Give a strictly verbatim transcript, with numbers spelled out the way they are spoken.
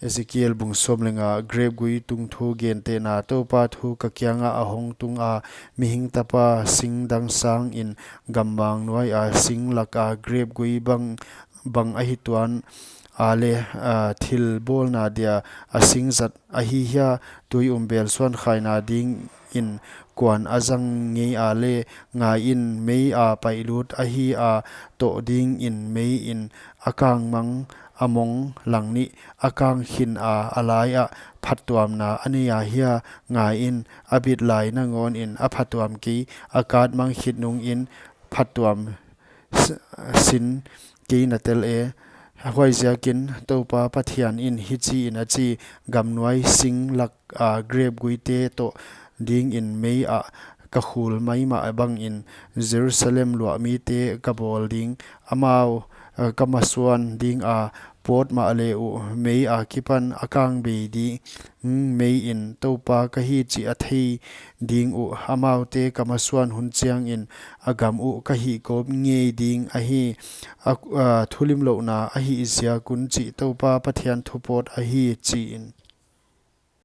Ezekiel bung sawm leh nga. Grep gui tung thu gentehna. Toupa thu ka kiangah a hong tunga, mihing tapa, sing dang sangin gammang nuaia sing laka grep gui bang, bang ahi tuan a leh, a, thil bawlna dia a sing zat ahi hia? Tui um bel suan khaina dingin kuan a zang ngei a leh, ngaiin, mei a paihlut ahi a, toh dingin meiin a kang mang a mong lang nih, a kang khin a, a laiah phattuamna a nei a hia? Ngaiin, a bit lai nangawnin a phattuam kei, a kat mang khit nungin phattuam s-, sin kei na tel e. Huaiziakin Toupa Pathianin hichiin a chi: Gamnuai sing laka grep guite toh dingin mei ah ka khul maimah bangin Jerusalem luahmite ka bawl ding. Amau, eh, ka masuan dinga, pawt mahle uh mei akipan a kang bei ding, meiin Toupa ka hi chih a thei ding uh. Amaute ka masuan hun chiangin a gam uh ka hihkawm ngei ding ahi, a, a, thulimlouhna ahih ziak un chih Toupa Pathian thu pawt ahi, chiin.